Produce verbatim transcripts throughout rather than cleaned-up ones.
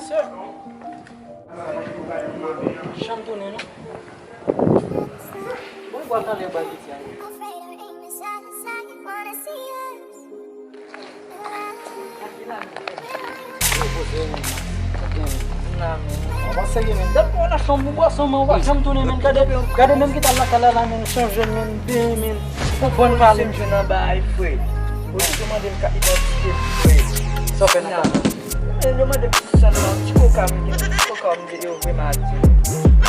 Chanm tounen non. Bon, bwa tande bwa piti a. Ou pa serye menm. Dat mwen nan chanm pou bwason, men ou pa janm tounen menm. Gade, gade menm ki t al lakay la la menm, chanje menm, benyen menm. Ou konn pale. M jwenn anba ay frè. Ou di yo mande m ka idantite m frè. Sa w fè nan kay la? Yo mande m ti sèlman ti koka m gen, ti koka m gen yo vre madi.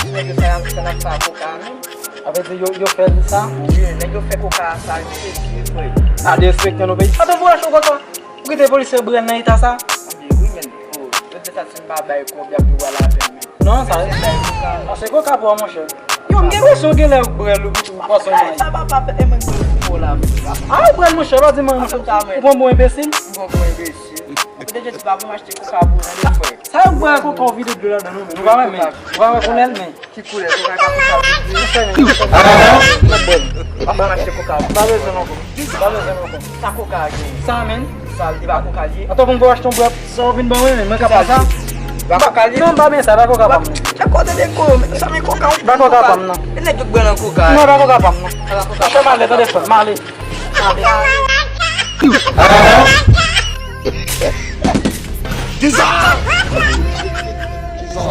Nèg yo sa y ap sa n ap fè a koka menm. Sa vle di yo, yo fè l sa? Wi, nèg yo fè koka a sa, yo te di frè. A derespekte nou peyi. Sa te voye chou koka. Ou kite polisye bren nan eta sa? Wi, men, oh, yo te sa si m pa bay kòb, y ap di w al avè m. Non, sa, se koka pou w, monchè. Yo, m gen enpresyon gen lè ou bwè l ou pase yon may. Sa papa, e mwen ki pou la. A, ou bwè l, monchè, pa di mwen, monchè. Ou pran bon enbesil? M pran bon enbesil. Ou te jodi pa pou m achte koka pou ou, tande frè. Sa yo bwè koka ou vide dlo ladan nou, men. Nou pa wè, men. Ou pa wè koulè l, men. Ki koulè? Koka pa koka vide. Monchè, men. Ou pa bwè l. Pa pou m achte koka pou ou. Pa bezwen non, frè. Pa bezwen non, frè. Sa koka a gen? Sa, men. Sa, li pa koka l ye? Atò, pou m pou achte yon bwè. Sa w vin ban mwen, men mwen ka pran sa? Ba koka l ye? Non, m pa byen sa, ba koka pa m non. E kote de ko, men sa men koka. Ba koka pa m non. E nèg yo k bwè nan koka. Non, ba koka pa m non. Sa ba koka. Monchè, m ale, tande frè, m ale. M ale. Kisa? Kisa?